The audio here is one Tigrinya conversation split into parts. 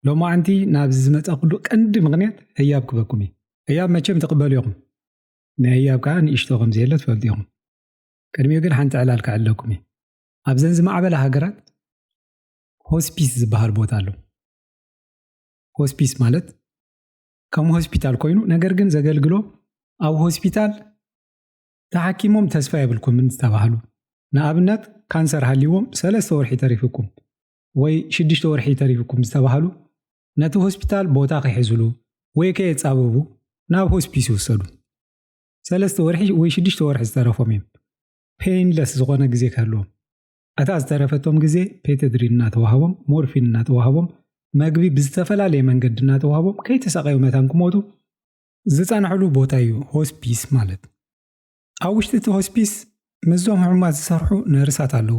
ሎማዓንቲ ናብዚ ዝመጻእኩሉ ቀንዲ ምኽንያት ህያብ ክበኩም እዩ። ህያብ መቸም ትቕበሉ ኢኹም። ናይ ህያብ ከዓ ንእሽቶ ከም ዘየለ ትፈልጡ ኢኹም። ቅድሚኡ ግን ሓንቲ ዕላል ክዕለኩም እዩ። ኣብዘን ዝማዕበላ ሃገራት ሆስፒስ ዝበሃል ቦታ ኣሎ። ሆስፒስ ማለት ከም ሆስፒታል ኮይኑ፣ ነገር ግን ዘገልግሎ ኣብ ሆስፒታል ተሓኪሞም ተስፋ የብልኩምን ዝተባህሉ፣ ንኣብነት ካንሰር ሃልይዎም ሰለስተ ወርሒ ተሪፍኩም ወይ ሽዱሽተ ወርሒ ተሪፍኩም ዝተባህሉ፣ ነቲ ሆስፒታል ቦታ ክሕዝሉ ወይ ከየጻብቡ ናብ ሆስፒስ ይውሰዱ። ሰለስተ ወርሒ ወይ ሽዱሽተ ወርሒ ዝተረፎም እዮም ፔይንለስ ዝኾነ ግዜ ክህልዎም። እታ ዝተረፈቶም ግዜ ፔተድሪን እናተዋህቦም፣ ሞርፊን እናተዋህቦም፣ መግቢ ብዝተፈላለየ መንገዲ እናተዋህቦም ከይተሳቀዩ መታን ክሞቱ ዝጸንሕሉ ቦታ እዩ ሆስፒስ ማለት። ኣብ ውሽጢ እቲ ሆስፒስ ምስዞም ሕሙማት ዝሰርሑ ነርሳት ኣለዉ።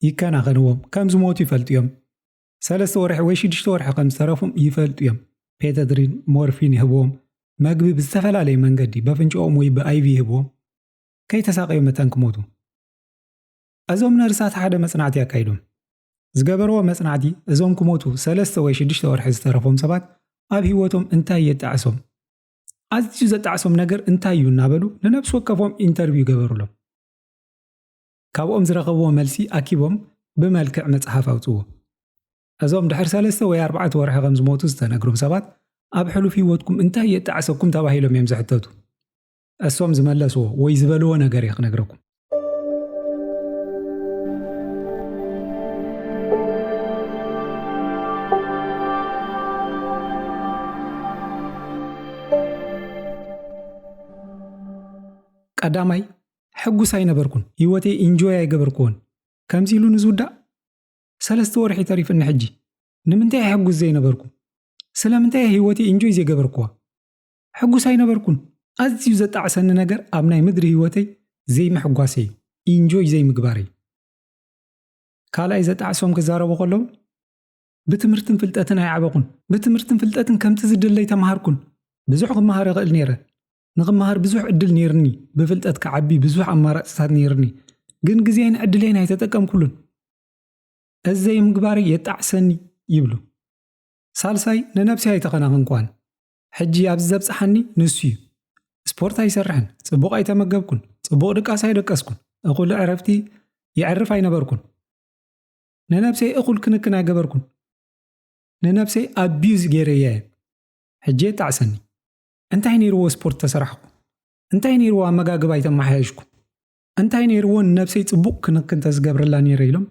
ይከናኸንዎም፣ ከም ዝሞቱ ይፈልጡ እዮም። ሰለስተ ወርሒ ወይ ሽዱሽተ ወርሒ ከም ዝተረፎም ይፈልጡ እዮም። ፔተድሪን፣ ሞርፊን ይህብዎም። መግቢ ብዝተፈላለየ መንገዲ፣ በፍንጭኦም ወይ ብኣይቪ ይህብዎም። ከይተሳቀዩ መታን ክሞቱ። እዞም ነርሳት ሓደ መጽናዕቲ ኣካይዶም። ዝገበርዎ መጽናዕቲ፣ እዞም ክሞቱ ሰለስተ ወይ ሽዱሽተ ወርሒ ዝተረፎም ሰባት ኣብ ህይወቶም እንታይ የጣዕሶም? ኣዝዩ ዘጣዕሶም ነገር እንታይ እዩ እናበሉ ንነብሲ ወከፎም ኢንተርቪው ገበሩሎም። ካብኦም ዝረኸብዎ መልሲ ኣኪቦም ብመልክዕ መጽሓፍ ኣውጽዎ። እዞም ድሕሪ ሰለስተ ወይ ኣርባዕተ ወርሒ ከም ዝሞቱ ዝተነግሮም ሰባት፣ ኣብ ሕሉፍ ህይወትኩም እንታይ የጣዕሰኩም ተባሂሎም እዮም ዝሕተቱ። እሶም ዝመለስዎ ወይ ዝበልዎ ነገር እየ ክነግረኩም። ቀዳማይ፣ ሕጉስ ኣይነበርኩን። ህይወተይ ኢንጆይ ኣይገበርኩዎን። ከምዚ ኢሉ ንዝውዳእ፣ ሰለስተ ወርሒ ተሪፍኒ። ሕጂ ንምንታይ ሕጉስ ዘይነበርኩ? ስለምንታይ ህይወተይ ኢንጆይ ዘይገበርኩዋ? ሕጉስ ኣይነበርኩን። ኣዝዩ ዘጣዕሰኒ ነገር ኣብ ናይ ምድሪ ህይወተይ ዘይምሕጓሰይ፣ ኢንጆይ ዘይምግባረይ። ካልኣይ ዘጣዕሶም ክዛረቡ ከለዉ፣ ብትምህርትን ፍልጠትን ኣይዓበኹን። ብትምህርትን ፍልጠትን ከምቲ ዝድለይ ተምሃርኩን። ብዙሕ ክመሃር እኽእል ነይረ። ንኽመሃር ብዙሕ ዕድል ነይርኒ። ብፍልጠት ክዓቢ ብዙሕ ኣማራፅታት ነይርኒ። ግን ግዜን ዕድሌን ኣይተጠቀምኩሉን። እዚ ዘይምግባረይ የጣዕሰኒ ይብሉ። ሳልሳይ፣ ንነብሰይ ኣይተኸናኸንኳን። ሕጂ ኣብዚ ዘብጽሓኒ ንሱ እዩ። ስፖርት ኣይሰርሕን፣ ጽቡቕ ኣይተመገብኩን፣ ጽቡቕ ድቃስ ኣይደቀስኩን፣ እኹል ዕረፍቲ የዕርፍ ኣይነበርኩን። ንነብሰይ እኹል ክንክን ኣይገበርኩን። ንነብሰይ ኣቢዩዝ ገይረያ እየ። ሕጂ የጣዕሰኒ። እንታይ ነይርዎ ስፖርት ተሰራሕኩ? እንታይ ነይርዎ ኣመጋግባ ኣይተመሓየሽኩ? እንታይ ነይርዎ ንነብሰይ ጽቡቕ ክንክን ተዝገብረላ ነይረ? ኢሎም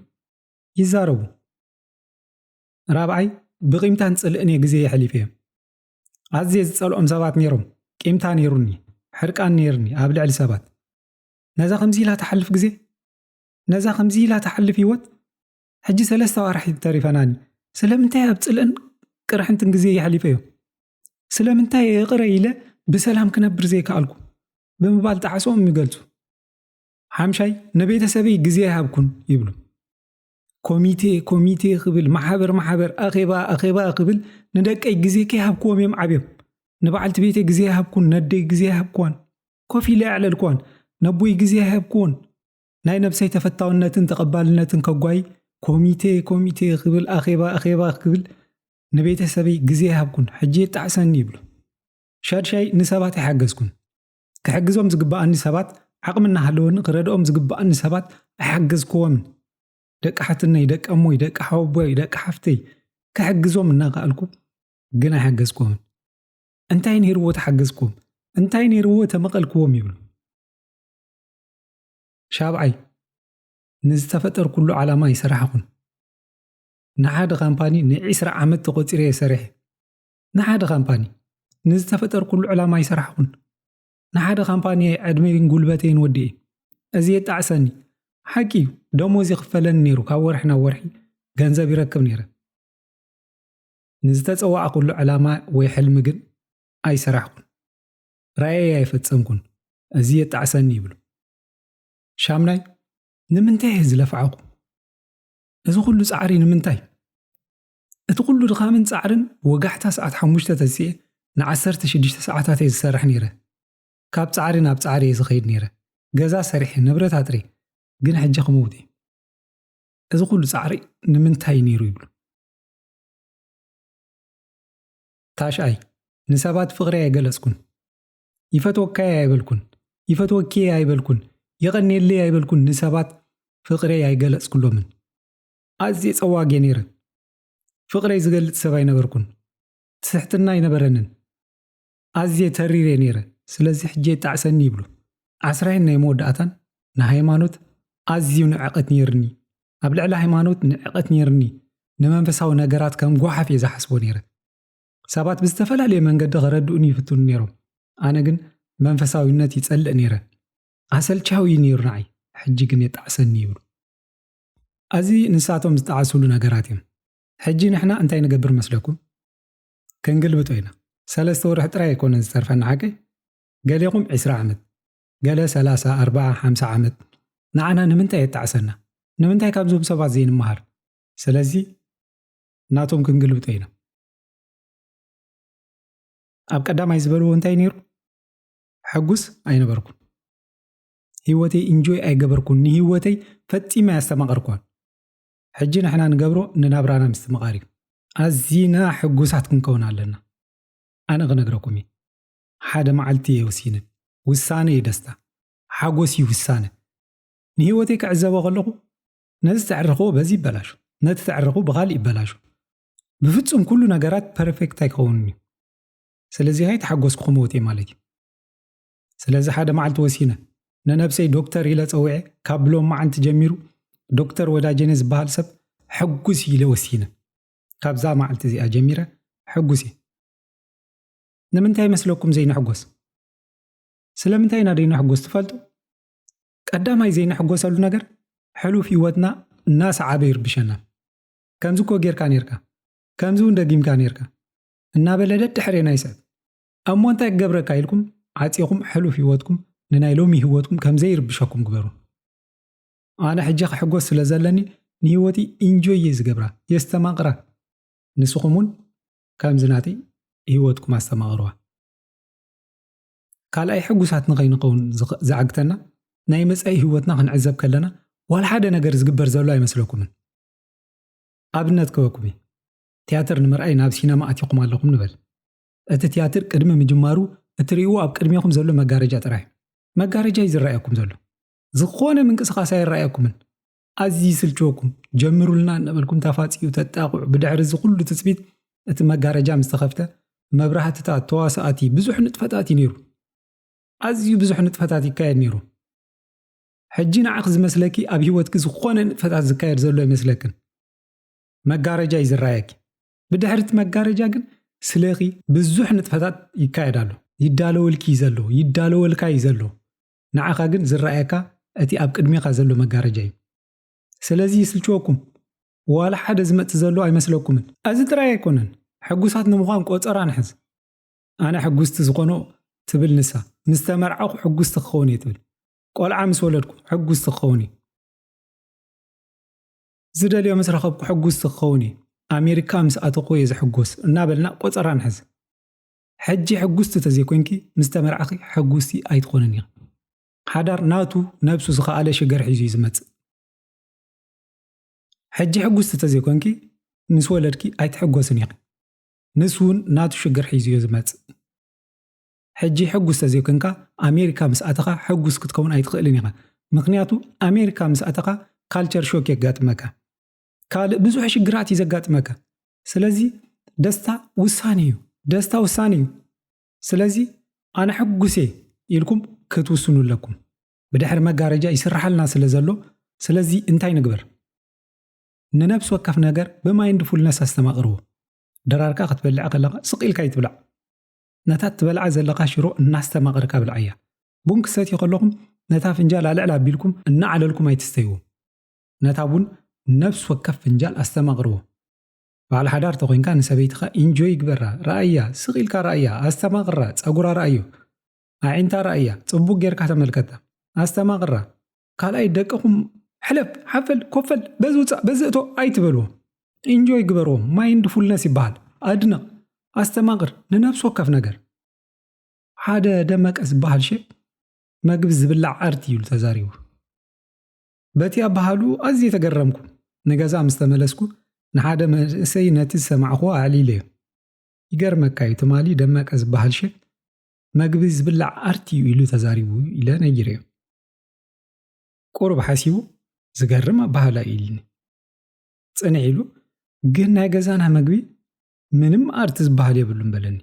ይዛረቡ። ራብዓይ፣ ብቂምታን ጽልእን እየ ግዜ የሕሊፈ እየ። ኣዝየ ዝጸልኦም ሰባት ነይሮም። ቂምታ ነይሩኒ፣ ሕርቃን ነይርኒ ኣብ ልዕሊ ሰባት። ነዛ ከምዚ ኢላ ትሓልፍ ግዜ፣ ነዛ ከምዚ ኢላ ትሓልፍ ህይወት፣ ሕጂ ሰለስተ ኣዋርሒ ተሪፈናኒ። ስለምንታይ ኣብ ጽልእን ቅርሕንትን ግዜ የሕሊፈዮ? ስለምንታይ ይቕረ ኢለ ብሰላም ክነብር ዘይከኣልኩ? ብምባል ጣዕሶም ይገልጹ። ሓምሻይ፣ ንቤተሰበይ ግዜ ኣይሃብኩን ይብሉ። ኮሚቴ፣ ኮሚቴ ክብል፣ ማሕበር፣ ማሕበር፣ ኣኼባ፣ ኣኼባ ክብል፣ ንደቀይ ግዜ ከይሃብክዎም እዮም ዓብዮም። ንበዓልቲ ቤተይ ግዜ ኣይሃብኩን፣ ነደይ ግዜ ኣይሃብክዋን። ኮፍ ኢለ ኣዕለልክዋን፣ ነቦይ ግዜ ኣይሃብክዎን። ናይ ነብሰይ ተፈታውነትን ተቐባልነትን ከጓይ፣ ኮሚቴ፣ ኮሚቴ ክብል፣ ኣኼባ፣ ኣኼባ ክብል፣ ንቤተሰበይ ግዜ ኣይሃብኩን፣ ሕጂ የጣዕሰኒ ይብሉ። ሻድሻይ፣ ንሰባት ኣይሓገዝኩን። ክሕግዞም ዝግብኣኒ ሰባት፣ ዓቕሚ እናሃለወኒ ክረድኦም ዝግብኣኒ ሰባት ኣይሓገዝክዎምን። ደቂ ሓትነይ፣ ደቂ እሞይ፣ ደቂ ሓወቦይ፣ ደቂ ሓፍተይ ክሕግዞም እናኸኣልኩ ግን ኣይሓገዝክዎምን። እንታይ ነይርዎ ተሓገዝክዎም? እንታይ ነይርዎ ተመቐልክዎም? ይብሉ። ሻብዓይ፣ ንዝተፈጠርኩሉ ዓላማ ኣይሰራሕኹን። ንሓደ ካምፓኒ ንዒስራ ዓመት ተቖጺረ እየ ሰሪሐ። ንሓደ ካምፓኒ ንዝተፈጠርኩሉ ዕላማ ኣይሰራሕኹን። ንሓደ ካምፓኒ ዕድመይን ጉልበተይን ወዲኤ። እዚ የጣዕሰኒ። ሓቂ እዩ፣ ደሞዝ ይኽፈለኒ ነይሩ፣ ካብ ወርሒ ናብ ወርሒ ገንዘብ ይረክብ ነይረ። ንዝተጸዋዕኩሉ ዕላማ ወይ ሕልሚ ግን ኣይሰራሕኩን። ራእየይ ኣይፈጸምኩን። እዚ የጣዕሰኒ ይብሉ። ሻምናይ፣ ንምንታይ እየ ዝለፍዓኹ? እዚ ኩሉ ጻዕሪ ንምንታይ? እቲ ኩሉ ድኻምን ጻዕርን ወጋሕታ ሰዓት ሓሙሽተ ተሲኤ ንዓሰርተ ሽዱሽተ ሰዓታት እየ ዝሰርሕ ነይረ። ካብ ጻዕሪ ናብ ጻዕሪ እየ ዝኸይድ ነይረ። ገዛ ሰሪሐ፣ ንብረት ኣጥሬ፣ ግን ሕጂ ክመውት እየ። እዚ ኩሉ ጻዕሪ ንምንታይ ነይሩ ይብሉ። ታሽኣይ፣ ንሰባት ፍቕረይ ኣይገለጽኩን። ይፈትወካይ ኣይበልኩን። ይፈትወኪ ኣይበልኩን። የቐንየለይ ኣይበልኩን። ንሰባት ፍቕረይ ኣይገለጽኩሎምን። ኣዝየ ጸዋግ እየ ነይረ። ፍቕረይ ዝገልጽ ሰብ ኣይነበርኩን። ትሕትና ኣይነበረንን። ኣዝየ ተሪር እየ ነይረ። ስለዚ ሕጂ የጣዕሰኒ ይብሉ። ዓስራይን ናይ መወዳእታን ንሃይማኖት ኣዝዩ ንዕቐት ነይርኒ። ኣብ ልዕሊ ሃይማኖት ንዕቐት ነይርኒ። ንመንፈሳዊ ነገራት ከም ጓሓፍ እየ ዝሓስቦ ነይረ። ሰባት ብዝተፈላለየ መንገዲ ከረድኡኒ ይፍትኑ ነይሮም። ኣነ ግን መንፈሳዊነት ይጸልእ ነይረ። ኣሰልቻዊ እዩ ነይሩ ንዓይ። ሕጂ ግን የጣዕሰኒ ይብሉ። እዚ ንሳቶም ዝጠዓስሉ ነገራት እዮም። ሕጂ ንሕና እንታይ ንገብር መስለኩም? ክንግልብጦ ኢና። ሰለስተ ወርሒ ጥራይ ኣይኮነን ዝተርፈና ሓቀይ? ገሌኹም ዕስራ ዓመት፣ ገለ ሰላሳ፣ ኣርብዓ፣ ሓምሳ ዓመት። ንዓና ንምንታይ የጣዕሰና? ንምንታይ ካብዞም ሰባት ዘይንመሃር? ስለዚ ናቶም ክንግልብጦ ኢና። ኣብ ቀዳማይ ዝበልዎ እንታይ ነይሩ? ሕጉስ ኣይነበርኩን። ህይወተይ ኢንጆይ ኣይገበርኩን። ንህይወተይ ፈጺመ ኣስተማቐርኳን። ሕጂ ንሕና ንገብሮ ንናብራና ምስትምቓር እዩ። ኣዚና ሕጉሳት ክንከውን ኣለና። ኣነ ክነግረኩም እየ። ሓደ መዓልቲ እየ ወሲነ። ውሳነ እዩ ደስታ። ሓጎስ እዩ ውሳነ። ንህይወተይ ክዕዘቦ ከለኹ ነዚ ተዕርኽዎ በዚ ይበላሹ፣ ነቲ ተዕርኹ ብኻልእ ይበላሹ። ብፍጹም ኩሉ ነገራት ፐርፌክት ኣይክኸውንን እዩ። ስለዚ ኣይተሓጎስኩ ክመውት እየ ማለት እዩ። ስለዚ ሓደ መዓልቲ ወሲነ፣ ንነብሰይ ዶክተር ኢለ ጸዊዐ። ካብ ሎም መዓልቲ ጀሚሩ ዶክተር ወዳጀነ ዝበሃል ሰብ ሕጉስ ኢለ ወሲነ። ካብዛ መዓልቲ እዚኣ ጀሚረ ሕጉስ እየ። ንምንታይ ይመስለኩም ዘይንሕጎስ? ስለምንታይ ኢና ዘይንሕጎስ ትፈልጡ? ቀዳማይ ዘይንሕጎሰሉ ነገር ሕሉፍ ህይወትና እናሰዓበ ይርብሸና። ከምዚ እኮ ጌርካ ኔርካ፣ ከምዚ እውን ደጊምካ ኔርካ እናበለ ደድሕሬና ይስዕብ። እሞ እንታይ ክገብረካ ኢልኩም ዓጺኹም ሕሉፍ ህይወትኩም ንናይ ሎሚ ህይወትኩም ከምዘይርብሸኩም ግበሩ። ኣነ ሕጂ ክሕጎስ ስለ ዘለኒ ንህይወቲ ኢንጆይ እየ ዝገብራ፣ የስተማቕራ። ንስኹም እውን ከምዚ ናተይ ህይወትኩም ኣስተማቕርዋ። ካልኣይ ሕጉሳት ንኸይንኸውን ዝኽ- ዝዓግተና ናይ መጻኢ ህይወትና ክንዕዘብ ከለና ዋላ ሓደ ነገር ዝግበር ዘሎ ኣይመስለኩምን። ኣብነት ክበኩም እየ። ቲያትር ንምርኣይ ናብ ሲነማ ኣቲኹም ኣለኹም ንበል። እቲ ቲያትር ቅድሚ ምጅማሩ እትርእይዎ ኣብ ቅድሜኹም ዘሎ መጋረጃ ጥራይ እዩ። መጋረጃ እዩ ዝረኣየኩም ዘሎ። ዝኾነ ምንቅስቓስ ኣይረኣየኩምን። ኣዝዩ ይስልችወኩም። ጀምሩልና እናበልኩም ተፋጽዩ ተጣቕዑ። ብድሕሪ እዚ ኩሉ ትጽቢት እቲ መጋረጃ ምስ ተኸፍተ መብራህትታት፣ ተዋሳእቲ፣ ብዙሕ ንጥፈታት እዩ ነይሩ። ኣዝዩ ብዙሕ ንጥፈታት ይካየድ ነይሩ። ሕጂ ንዓኺ ዝመስለኪ ኣብ ህይወትኪ ዝኾነ ንጥፈታት ዝካየድ ዘሎ ይመስለክን። መጋረጃ እዩ ዝረኣየኪ። ብድሕሪ እቲ መጋረጃ ግን ስለኺ ብዙሕ ንጥፈታት ይካየድ ኣሎ። ይዳለወልኪ እዩ ዘሎ፣ ይዳለወልካ እዩ ዘሎ። ንዓኻ ግን ዝረኣየካ እቲ ኣብ ቅድሜኻ ዘሎ መጋረጃ እዩ። ስለዚ ይስልችወኩም። ዋላ ሓደ ዝመጽእ ዘሎ ኣይመስለኩምን። እዚ ጥራይ ኣይኮነን። ሕጉሳት ንምዃን ቆጸራ ንሕዝ። ኣነ ሕጉስቲ ዝኾኖ ትብል ንሳ። ምስ ተመርዓኹ ሕጉስቲ ክኸውን እየ ትብል። ቆልዓ ምስ ወለድኩ ሕጉስቲ ክኸውን እየ። ዝደልዮ ምስ ረኸብኩ ሕጉስቲ ክኸውን እየ። ኣሜሪካ ምስ ኣተኹ እየ ዝሕጎስ እናበልና ቆጸራ ንሕዝ። ሕጂ ሕጉስቲ ተዘይኮይንኪ ምስ ተመርዓኺ ሕጉስቲ ኣይትኾንን ኢኺ። ሓዳር ናቱ ነብሱ ዝኸኣለ ሽገር ሒዙ እዩ ዝመጽእ። ሕጂ ሕጉስቲ ተዘይኮንኪ ምስ ወለድኪ ኣይትሕጎስን ኢኺ። ንሱ እውን ናቱ ሽግር ሒዙ እዩ ዝመጽእ። ሕጂ ሕጉስ ተዘይኮንካ ኣሜሪካ ምስ ኣተኻ ሕጉስ ክትከውን ኣይትኽእልን ኢኻ። ምኽንያቱ ኣሜሪካ ምስ ኣተኻ ካልቸር ሾክ የጋጥመካ። ካልእ ብዙሕ ሽግራት እዩ ዘጋጥመካ። ስለዚ ደስታ ውሳኔ እዩ። ደስታ ውሳኔ እዩ። ስለዚ ኣነ ሕጉስ እየ ኢልኩም ክትውስኑ ኣለኩም። ብድሕሪ መጋረጃ ይስርሓልና ስለ ዘሎ፣ ስለዚ እንታይ ንግበር? ንነብሲ ወከፍ ነገር ብማይንድፉልነስ ኣስተማቕርዎ። ድራርካ ክትበልዕ ከለኻ ስቕ ኢልካ ይትብላዕ። ነታ ትበልዓ ዘለኻ ሽሮ እናስተማቐርካ ብልዓያ። ቡን ክትሰትዩ ከለኹም ነታ ፍንጃል ኣልዕል ኣቢልኩም እናዓለልኩም ኣይትስተይዎ። ነታ ቡን ነብሲ ወከፍ ፍንጃል ኣስተማቕርዎ። በዓል ሓዳር ተኾይንካ ንሰበይትኻ ኢንጆይ ግበራ፣ ረኣያ፣ ስቕ ኢልካ ረኣያ፣ ኣስተማቕራ፣ ጸጉራ ረኣዮ፣ ኣዒንታ ረኣያ፣ ጽቡቕ ጌርካ ተመልከታ፣ ኣስተማቕራ። ካልኣይ ደቅኹም ሕለፍ፣ ሓፈል፣ ኮፈል፣ በዚ ውጻእ፣ በዚ እቶ ኣይትበልዎ። ኢንጆይ ግበርዎም። ማይንድፉልነስ ይበሃል። ኣድንቕ፣ ኣስተማቕር፣ ንነብሲ ወከፍ ነገር። ሓደ ደመቀ ዝበሃል ሼፍ መግቢ ዝብላዕ ኣርት እዩ ተዛሪቡ። በቲ ኣበሃሉ ኣዝየ ተገረምኩ። ንገዛ ምስ ተመለስኩ ንሓደ መንእሰይ ነቲ ዝሰማዕክዎ ኣዕሊለዮ። ይገርመካ እዩ፣ ትማሊ ደመቀ ዝበሃል ሼፍ መግቢ ዝብላዕ ኣርት እዩ ኢሉ ተዛሪቡ ኢለ ነጊረዮ። ቁሩብ ሓሲቡ፣ ዝገርም ኣበሃህላ እዩ ኢልኒ። ጽንሕ ኢሉ፣ ግን ናይ ገዛና መግቢ ምንም ኣርት ዝበሃል የብሉን በለኒ።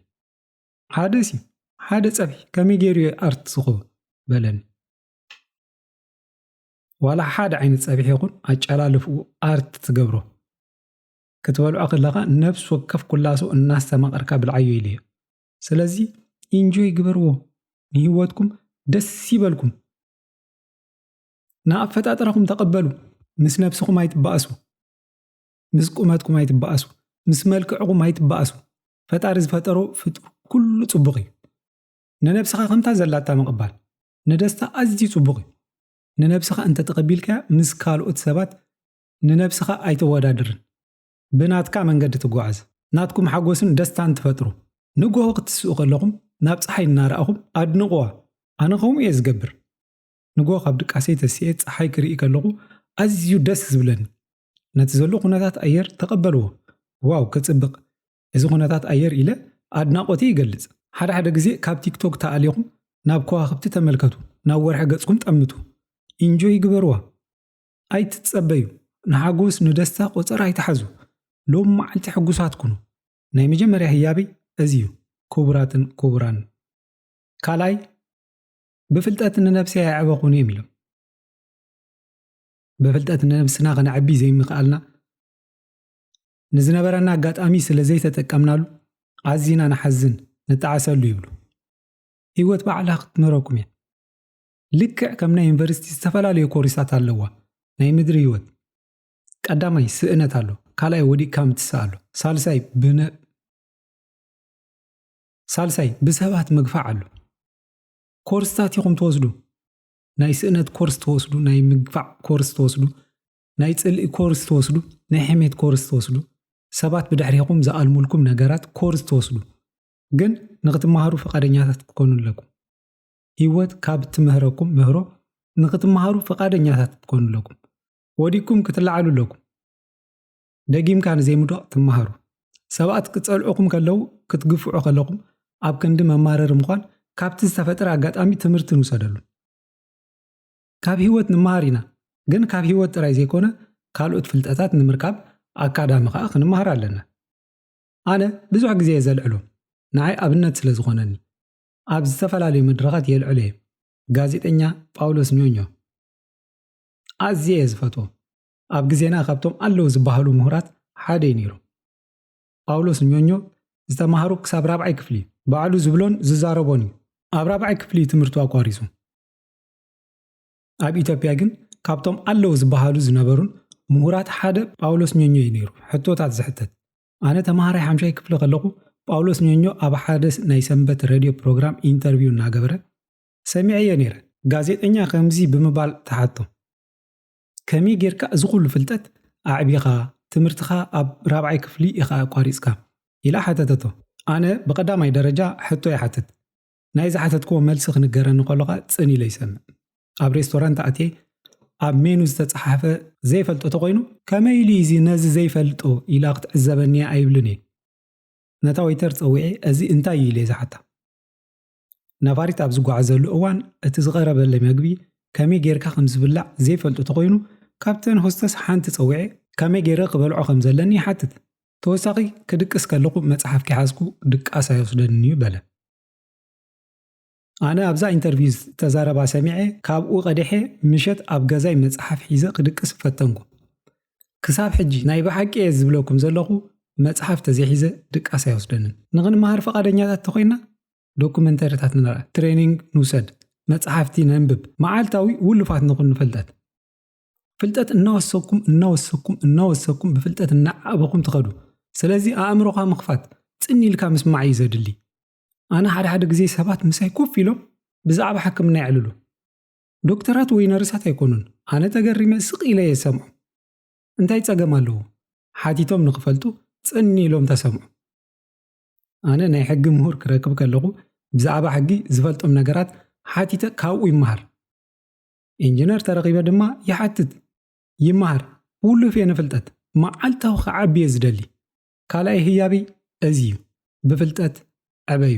ሓደ ሲ ሓደ ጸብሒ ከመይ ገይሩ እዩ ኣርት ዝኸውን በለኒ። ዋላ ሓደ ዓይነት ጸብሒ ይኹን ኣጨላልፍኡ ኣርት ትገብሮ። ክትበልዖ ከለኻ ነፍስ ወከፍ ኩላሶ እናስተማቐርካ ብልዓዮ ኢለዮ። ስለዚ ኢንጆይ ግበርዎ፣ ንህይወትኩም ደስ ይበልኩም። ንኣፈጣጥራኹም ተቐበሉ። ምስ ነብስኹም ኣይትበኣሱ። ምስ ቁመትኩም ኣይትበኣሱ። ምስ መልክዕኹም ኣይትበኣሱ። ፈጣሪ ዝፈጠሮ ፍጡር ኩሉ ጽቡቕ እዩ። ንነብስኻ ከምታ ዘላታ ምቕባል ንደስታ ኣዝዩ ጽቡቕ እዩ። ንነብስኻ እንተ ተቐቢልካያ ምስ ካልኦት ሰባት ንነብስኻ ኣይተወዳድርን። ብናትካ መንገዲ ትጓዓዝ። ናትኩም ሓጎስን ደስታን ትፈጥሩ። ንጎሆ ክትስኡ ከለኹም ናብ ጸሓይ እናረኣኹም ኣድንቕዋ። ኣነ ከምኡ እየ ዝገብር። ንጎሆ ካብ ድቃሰይ ተሲኤ ጸሓይ ክርኢ ከለኹ ኣዝዩ ደስ ዝብለኒ። ነቲ ዘሎ ኩነታት ኣየር ተቐበልዎ። ዋው ክጽብቕ እዚ ኩነታት ኣየር ኢለ ኣድናቖተይ ይገልጽ። ሓደ ሓደ ግዜ ካብ ቲክቶክ ተኣሊኹም ናብ ከዋኽብቲ ተመልከቱ፣ ናብ ወርሒ ገጽኩም ጠምቱ። ኢንጆይ ግበርዋ። ኣይትጸበዩ። ንሓጎስ ንደስታ ቆጸራ ኣይትሓዙ። ሎም መዓልቲ ሕጉሳት ኩኑ። ናይ መጀመርያ ህያበይ እዚ እዩ። ክቡራትን ክቡራን። ካልኣይ ብፍልጠት ንነብሰይ ኣየዕበኹን እዮም ኢሎም። ብፍልጠት ንነብስና ከነዕቢ ዘይምኽኣልና፣ ንዝነበረና ኣጋጣሚ ስለ ዘይተጠቀምናሉ ኣዚና ንሓዝን ንጠዓሰሉ ይብሉ። ህይወት ባዕላ ክትምህረኩም እያ። ልክዕ ከም ናይ ዩኒቨርሲቲ ዝተፈላለዩ ኮርሳት ኣለዋ። ናይ ምድሪ ህይወት ቀዳማይ ስእነት ኣሎ፣ ካልኣይ ወዲቅካ ምትሳእ ኣሎ፣ ሳልሳይ ብነ ሳልሳይ ብሰባት ምግፋዕ ኣሎ። ኮርስታት ኢኹም ትወስዱ። ናይ ስእነት ኮርስ ትወስዱ፣ ናይ ምግፋዕ ኮርስ ትወስዱ፣ ናይ ጽልኢ ኮርስ ትወስዱ፣ ናይ ሕሜት ኮርስ ትወስዱ፣ ሰባት ብድሕሪኹም ዝኣልሙልኩም ነገራት ኮርስ ትወስዱ። ግን ንክትመሃሩ ፈቃደኛታት ክትኮኑ ኣለኩም። ህይወት ካብ ትምህረኩም ምህሮ ንክትመሃሩ ፈቃደኛታት ክትኮኑ ኣለኩም። ወዲቅኩም ክትለዓሉ ኣለኩም። ደጊምካ ንዘይምውዳቕ ትመሃሩ። ሰባት ክጸልዑኹም ከለዉ፣ ክትግፍዑ ከለኹም ኣብ ክንዲ መማረሪ ምዃን ካብቲ ዝተፈጠረ ኣጋጣሚ ትምህርቲ ንውሰደሉ። ካብ ህይወት ንመሃር ኢና፣ ግን ካብ ህይወት ጥራይ ዘይኮነ ካልኦት ፍልጠታት ንምርካብ ኣካዳሚ ከኣ ክንመሃር ኣለና። ኣነ ብዙሕ ግዜ እየ ዘልዕሎ፣ ንዓይ ኣብነት ስለ ዝኾነኒ። ኣብ ዝተፈላለዩ መድረኻት የልዕሎ እየ። ጋዜጠኛ ጳውሎስ ኞኞ ኣዝየ እየ ዝፈትዎ። ኣብ ግዜና ካብቶም ኣለዉ ዝበሃሉ ምሁራት ሓደ እዩ ነይሩ። ጳውሎስ ኞኞ ዝተማሃሩ ክሳብ ራብዓይ ክፍሊ ባዕሉ ዝብሎን ዝዛረቦን እዩ። ኣብ ራብዓይ ክፍሊ ትምህርቱ ኣቋሪጹ። ኣብ ኢትዮጵያ ግን ካብቶም ኣለዉ ዝበሃሉ ዝነበሩን ምሁራት ሓደ ጳውሎስ ኞኞ እዩ ነይሩ። ሕቶታት ዝሕተት። ኣነ ተማሃራይ ሓምሻይ ክፍሊ ከለኹ ጳውሎስ ኞኞ ኣብ ሓደ ናይ ሰንበት ሬድዮ ፕሮግራም ኢንተርቪው እናገበረ ሰሚዐዮ ነይረ። ጋዜጠኛ ከምዚ ብምባል ተሓቶ፣ ከመይ ጌርካ እዚ ኩሉ ፍልጠት ኣዕቢኻ፣ ትምህርትኻ ኣብ ራብዓይ ክፍሊ ኢኻ ኣቋሪጽካ? ኢላ ሓተተቶ። ኣነ ብቐዳማይ ደረጃ ሕቶ ይሓትት። ናይ ዝሓተትክዎ መልሲ ክንገረኒ ከሎ ኸኣ ጽን ኢለ ይሰምዕ። ኣብ ሬስቶራንት ኣትየ ኣብ ሜኑ ዝተጻሓፈ ዘይፈልጦ ተኾይኑ፣ ከመይ ኢሉ እዩ እዚ ነዚ ዘይፈልጦ ኢላ ክትዕዘበኒ እያ ኣይብልን እየ። ነታ ወይተር ጸዊዐ፣ እዚ እንታይ እዩ ኢለ እየ ዝሓታ። ነፋሪት ኣብ ዝጓዓዘሉ እዋን እቲ ዝቐረበለይ መግቢ ከመይ ጌርካ ከም ዝብላዕ ዘይፈልጦ ተኾይኑ፣ ካብተን ሆስተስ ሓንቲ ጸዊዐ ከመይ ጌረ ክበልዖ ከም ዘለኒ ይሓትት። ተወሳኺ ክድቅስ ከለኹ መጽሓፍ ከይሓዝኩ ድቃስ ኣይወስደንን እዩ በለ። ኣነ ኣብዛ ኢንተርቪው ዝተዛረባ ሰሚዐ ካብኡ ቀዲሐ ምሸት ኣብ ገዛይ መጽሓፍ ሒዘ ክድቅስ ፈተንኩ። ክሳብ ሕጂ ናይ ብሓቂ እየ ዝብለኩም ዘለኹ መጽሓፍ ተዘይሒዘ ድቃስ ኣይወስደንን። ንኽንመሃር ፈቓደኛታት ተኾይና ዶኩመንተሪታት ንርኣ፣ ትሬኒንግ ንውሰድ፣ መጽሓፍቲ ነንብብ፣ መዓልታዊ ውሉፋት ንኹን ንፈልጠት። ፍልጠት እናወሰኩም እናወሰኩም እናወሰኩም ብፍልጠት እናዓበኹም ትኸዱ። ስለዚ ኣእምሮኻ ምኽፋት፣ ጽን ኢልካ ምስማዕ እዩ ዘድሊ። ኣነ ሓደ ሓደ ግዜ ሰባት ምሳይ ኮፍ ኢሎም ብዛዕባ ሕክምና የዕልሉ። ዶክተራት ወይ ነርሳት ኣይኮኑን። ኣነ ተገሪመ ስቕ ኢለ እየ ዝሰምዖም። እንታይ ጸገም ኣለዎ? ሓቲቶም ንኽፈልጡ ጽን ኢሎም ተሰምዑ። ኣነ ናይ ሕጊ ምሁር ክረክብ ከለኹ ብዛዕባ ሕጊ ዝፈልጦም ነገራት ሓቲተ ካብኡ ይመሃር። ኢንጂነር ተረኺበ ድማ ይሓትት፣ ይመሃር። ውሉፍ እየ ንፍልጠት፣ መዓልታዊ ክዓቢ እየ ዝደሊ። ካልኣይ ህያበይ እዚ እዩ። ብፍልጠት ዕበዩ።